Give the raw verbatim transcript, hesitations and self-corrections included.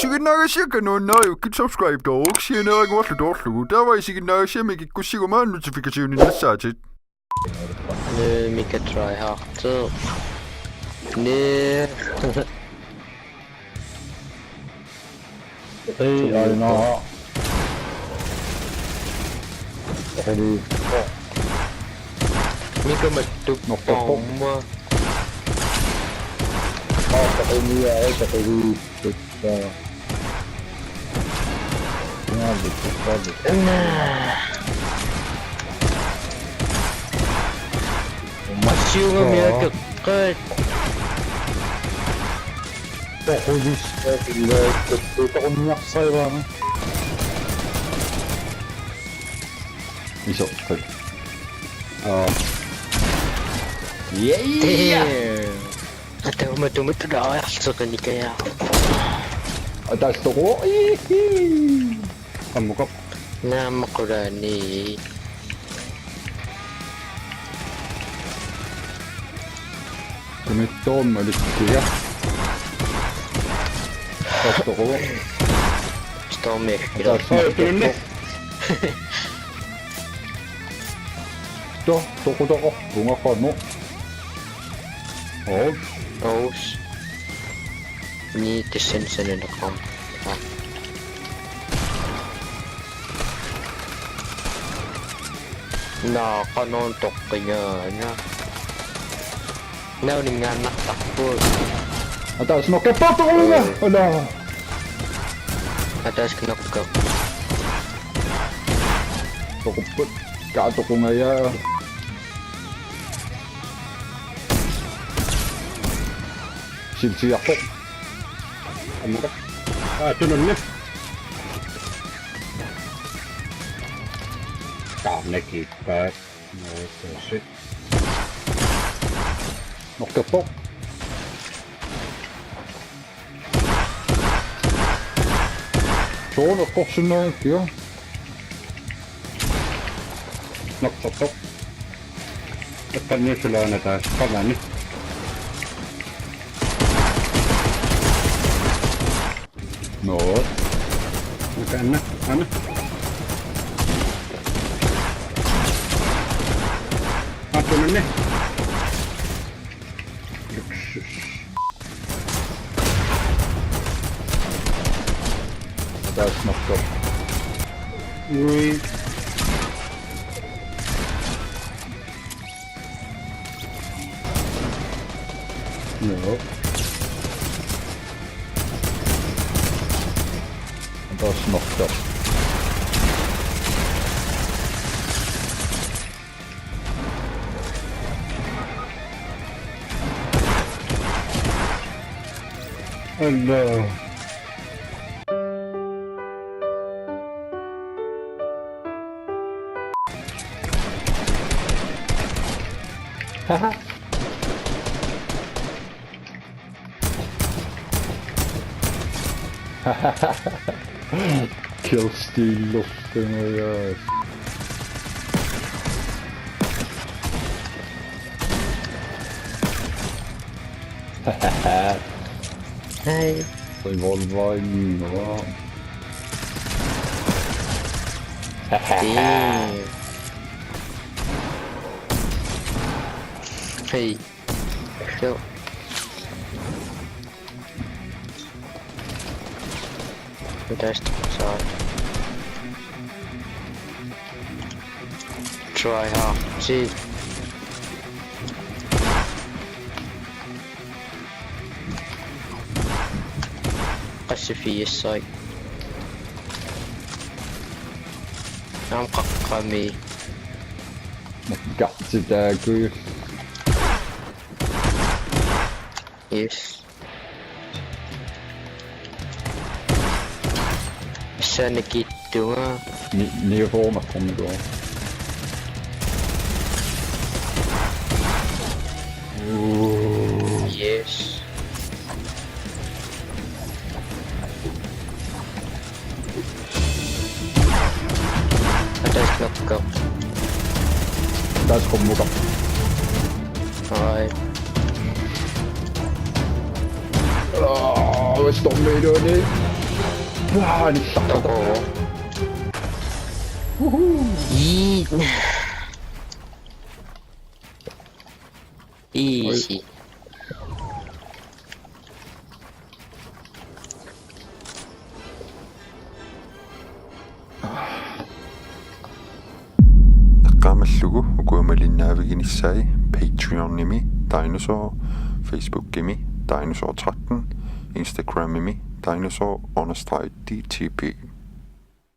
Isiginnaagassiakka nuannaajukkit subscribe-tooruk sianeeraguarlu toorlugu. Taava isiginnaagassiami kikkussiguma notification-innassaatit. Nuu Mika tryhard. Nuu. Ei, aina. Eli. Mika mattup. Mattup. Pomma. Aa, taqumia, ei, taqumia. Taa. Taa, taa, taa. Assiunga miakeqqaat. Toqulista, illa, toqunniarsarivaanga. Isoqqat. Aa. Yeah! Damn. Atauma tumut tulaariarluteqanikaja. Ataastoqu. Ihi. Qammukap. Naamma qulaani. Kumittoorma likkiga. Ataastoqu. Stormi. Ataas-, oh, tunne. To, toqutoqarpunga qanoq. Oos. Oos. Ni tassani sananeqarama. Aa. Naa, qanoq toqqingaanga. Nauninngaannartarpugut. Ataaseq noqqappaartoruunga. Oi. Ala. Ataaseq noqqap. Toqupput. Kaatoqungaja. Silsiarpoq. Ammaka. Aa, tununni. Taarnaki. Taa. No, shit. Noqqappoq. Soorlu eqqorsinnaanngikkiga. Noqqappoq. Eqqanniussulaana taas qamani. No. Makaana, ana. Apunanne. Luksus. Ataaseq noqqap. Ui. Joo. Ataaseq noqqap. Hello. Kill steal-erlugu, yes. Hej. Revolver i min mor. Damn. Hey. Go. That's the side. Try hard. See. Qassi fiissai. Naam qaqqami. Nakkatsitaaku. Yes. Sanikittunga. Ni, ni former kommer du. Yes. Ataaseq noqqap. Ataaseq qummukap. Ai. Aa, stormiiluani. Uaa, anillartoq. Ii. Easy. Eqqaamallugu ukua malinnaaviginissaat Patreonimi Dinosaur, Facebookimi Dinosaur tretten, Instagramimi dinosaur understreg D T P.